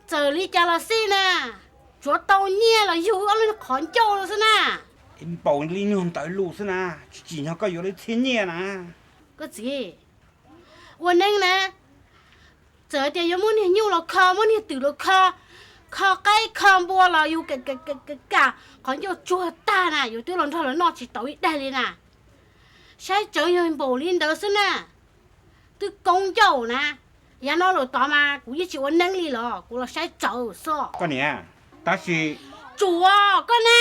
Txawm li cas los xij na, tsuav tau nyiaj los yug ob lub qhov ncauj xwb na. Npaum li nyuag ntawd lus xwb na, tsis tsim nyog koj yuav li txhiab nyiaj na. Koj txiv, ua neeb na, txawm tias yuav muab niag nyuj los kho, muab niag twm los kho, kho qaib kho npua los yus kam qhov ncauj tsuag tag na, yus twb los nrog lawv noj tsis tau ib daig li na. Saib tsawv yog npaum li ntawd xwb na, twb koob ncauj na. Yav no lawm tod mas kuv yeej tsis ua neeb li los kuv los saib tsawv xwb. Koj niam, tab sis tsuav koj na,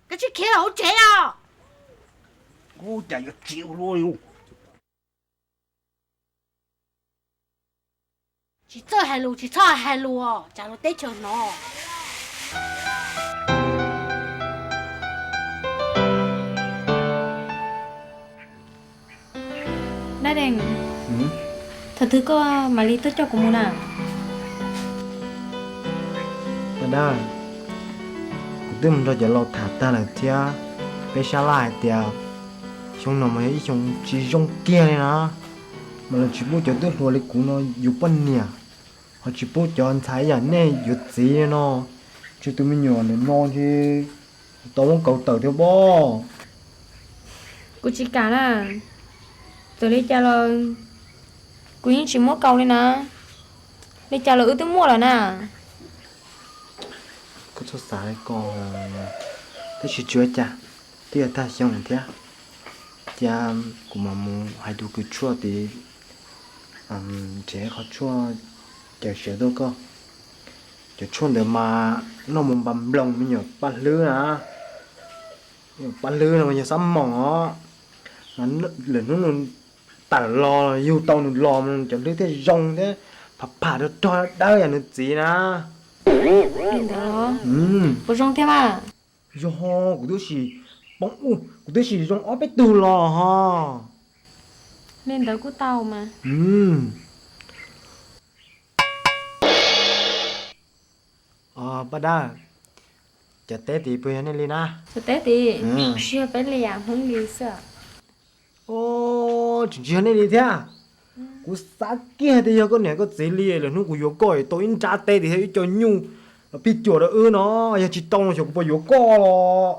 koj tsis khiav los hauv tsev os. Ub, cas yuav tsis ua luaj li. Tsis txawj hais lus tsis txhob hais lus, tsam luag teb chaws hnov. Dab Dees, thaum twg koj mam li tuaj coj kuv mus na? Dab, kuv twb mus nrog cov laus tham tag lawm thiab, peb sab laj hais tias xyoo no mas yog ib xyoo tsis zoo kiag li na, mas lawv tsis pub cov tub hluas li kuv no yuav poj niam, ho tsis pub cov ntxhais ib yam nej yuav txiv li no, ntshe tus me nyuam ntawm no ntshe tau muab kaus tawm thiab pob. Kuv tsis kam na, txawm li cas los kuv yeej tsis muab kaus li na, li cas los wb twb muaj lawm na. Koj txhob xav li ko, tab sis tsis ua cas, twb yog tag xyoo thiab. Cia kuv mam mus hais tus kws tshuaj tid, nrhiav qhov tshuaj cawm sawv tuaj koj. Cov tshuaj ntawd mas noj mus npas nploos me nyuam paj hlwb na, paj hlwb no mas yog xab moos os, mas lwm hnub nws tawm los yug tau nws los cov hlwb thiaj zoo thiab, pham pham rog rog dawb yam nws txiv na. Li ntawd los? Puas zoo thiab mas? Yog, kuv twb sim poob ub, kuv twb sim zoo ob peb tug los ho. Li ntawd kuj tau mas. Paj Dawb, cov teb tid puas yog nej li na? Cov teb tid tsis yog peb li, Hmoob li xwb. Tsis, tsis yog nej li thiab. Kuv xav kiag tias yog koj niam koj txiv li, lwm hnub kuv yuav koj tau ib nrab teb tid thiab ib co nyuj los pij cuam rau wb no, yog tsis tau no xyov kuv puas yuav koj los.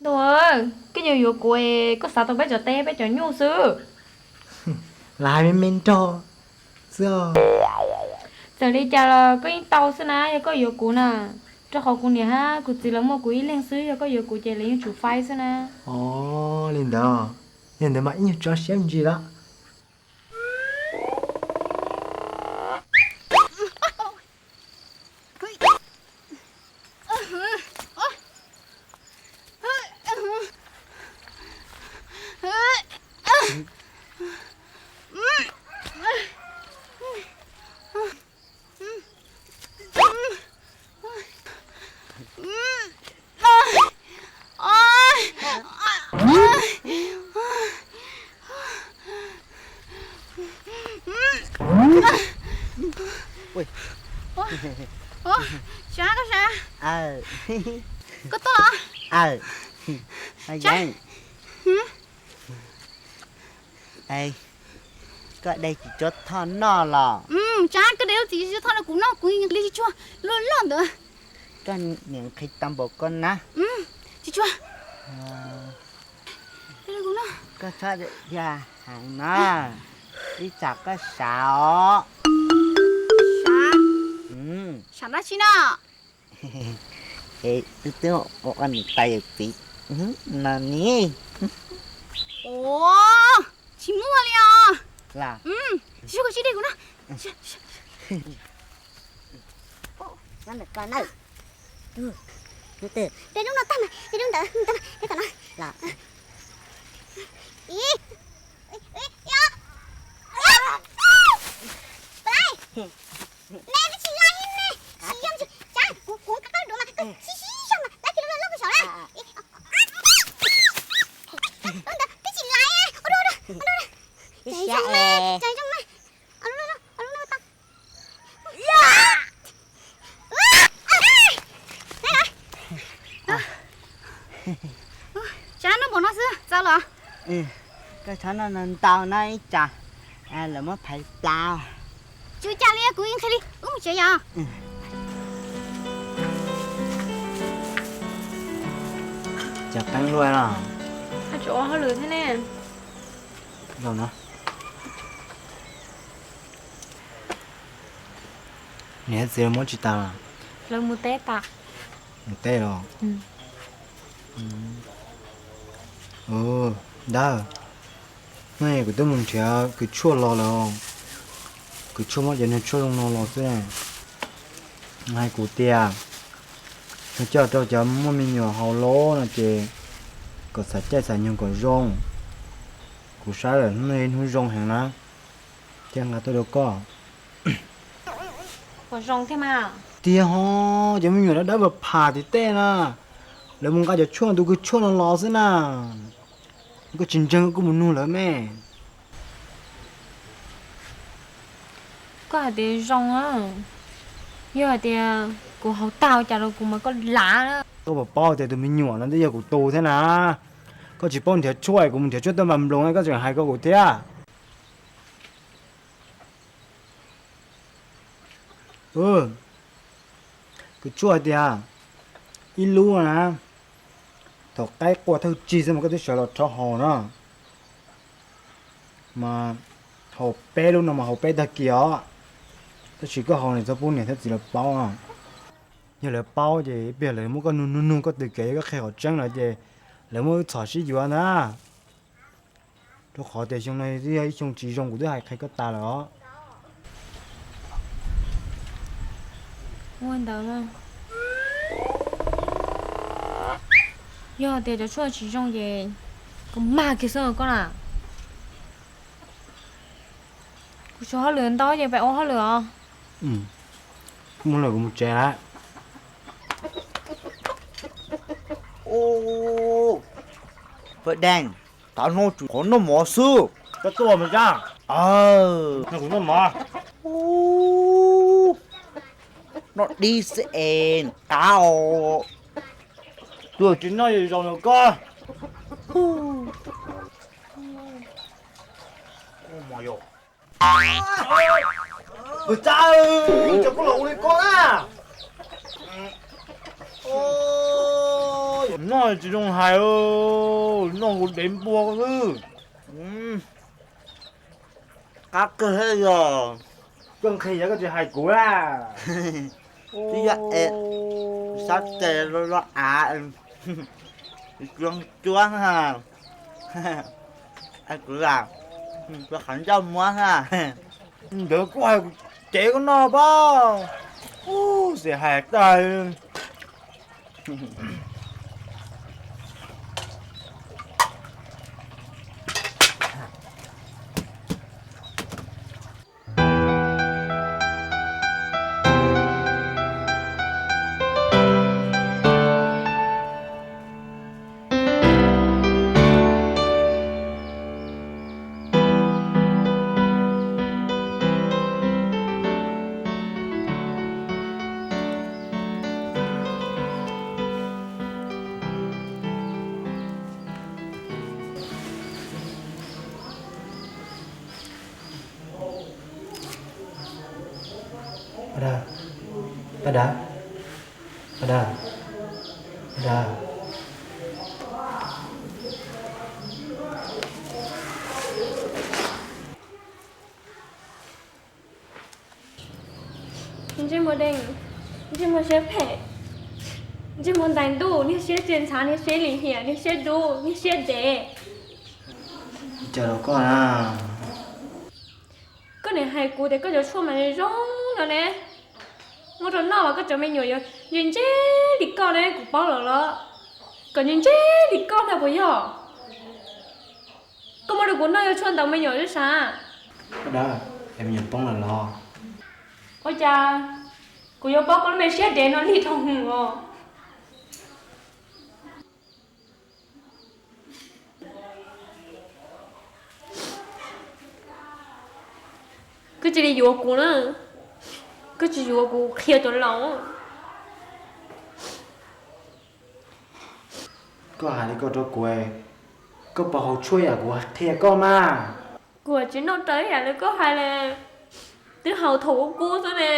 Ntuj, koj yuav yuav kuv es koj xav tau peb cov teb peb cov nyuj xwb. Lam hais me me nrog xwb. Txawm li cas los koj yeej tau xwb na yog koj yuav kuv na, rau qhov kuv niam hab kuv txiv lawv muaj kuv ib leeg xwb, yog koj yuav kuv ces lawv yeej tsum faib xwb na. Ov, li ntawd, yog ntawd mas ib nyuag tso siab me ntsis lawm. Tsab, koj sab, koj tuaj los? Tsab, koj de txiv tshuaj thoj noj los? Tsab, koj de lub txiv tshuaj thoj no kuv noj, kuv li tsis tshua luaj loj ntawd. Koj niam nqhis tau npaum koj na. Tsis tshua. Koj txhob yog heev na, ib tsam koj sab os. Sab? Sab dab tsi no? Es twb twb ua niam tais yawm txiv no ni. Ua, tsis muaj li os. Tsis tshua, koj tsis de kuv no. Peb lub no tag mas peb lub ntawd, peb tom no los. Ib, ib, ib, ib, pab, ne peb tsis laib ne, tsis yog, tsam kuv kuv qab duav mas sib sib zog mas laib kiag lub no loj kawg saum na. Lub ntawd peb tsis laib, ua dua, ua dua, ua dua. Tsam zoo na, tsam zoo na. Ua lub no, ua lub no tau. Tsam noj npaum no xwb txaus los? Koj txhob noj ntau na ib tsam lawv muab phais plaws. Tsis ua cas li, kuv yeej qhia li, wb mus tsev yom. Yog qeeb luaj no. Haj tseem ua hauj lwm thiab ne. Los no. Niam txiv lawv muab tsis tas los? Lawv mus teb tas. Mus teb los? Dab, hnub no kuv twb mus nrhiav kws tshuaj los lawm. Kws tshuaj muab cov niag tshuaj zoo no los xwb. Hais kuv tias, nws coj rau cov muaj me nyuam haus los no ces kom xav caij xav nyoog kom zoo. Kuv saib lawm hnub no ib hnub zoo heev na, thiaj nqa tuaj rau koj. Puas zoo thiab mas? Tiag ho, cov me nyuam dawb dawb phav phav tim tej na, lawv mus nqa cov tshuaj tus kws tshuaj no los xwb na. Koj tsis ntseeg koj mus nug lawv me. Koj hais tias zoo, yog hais tias kuv haus tag ua cas rau kuv mas koj lav na. Koj puas paub tias tus me nyuam no twb yog kuv tus thiab na. Koj tsis paub nrhiav tshuaj, kuv mus nrhiav tshuaj tuaj npas nploos koj tseem hais koj kuv thiab. Kws tshuaj hais tias ib lub na, thaum qaib qua thawj tsig xwb mas koj twb sawv los rho haus na. Mas haus peb lub no mas haus peb tag kis os. Tab sis koj haus no txhob pub niam thiab txiv lawv paub. Yog lawv paub ces ib pliag lawv muab koj nug nug nug koj tw kev, yog koj qhia qhov tseeb lawm ces lawv muab wb txhom sib yuav ntag. Rau qhov tias xyoo no twb yog ib xyoo tsis zoo, kuv twb hais qhia koj tas lawm os. Ua ntawd, yog tias cov tshuaj tsis zoo ces kuv mag kiag xwb koj na. Kuv tshuav hauj lwm ntau ces peb ua hauj lwm os. Kuv mus lawm, kuv mus tsev lawm. Faj Deej, tav no tsuas qhov noj mov xwb. Koj tuaj mas Zab. Noj kuv noj mov. Noj dib xwb es qab os. Tuaj tsis noj zaus nws koj. Ua yog, Faj Deej, cov koj los ua li koj na. Noj tsis zoo hais, noj kuv dev npua koj xwb. Qab kawg thiab yog. Koj nqhis yog koj tsis hais kuv a. Twb yog es sab tes los los av, cuab cuab na. Kuv lam ua qhov ncauj muab na. Ntawd kuj hais kuv cev koj noj pab. Ub, xiam hais tag. Paj Dag, Paj Dag, Paj Dag, Paj Dag. Ntsej muag deeg, ntsej muag siab phem, ntsej muag ntais ntuj, niag siab txias ntxhav, niag siab lim hiam, niag siab dub, niag siab dev. Cas los koj na? Koj niam hais kuv tias koj cov tshuaj mas zoo no ne, muab rau noj mas koj cov me nyuam yuav ntse ntse li koj ne, kuv paub lawm los. Kom ntse ntse li koj ntag puas yog? Koj muab rau kuv noj yog tshuaj ntaus me nyuam xwb sav? Koj dab, es me nyuam poob lawm los? Ua cas kuv yuav paub koj lub me siab dev no lig dhau hwv os? Koj cia li yuav kuv na, koj tsis yuav kuv qhia cov laus. Koj hais li ko rau kuv, koj puas haus tshuaj yam kuv qhia koj mas? Kuv tsis noj raws ib yam li koj hais li, twb haus thaum ub kub xwb ne.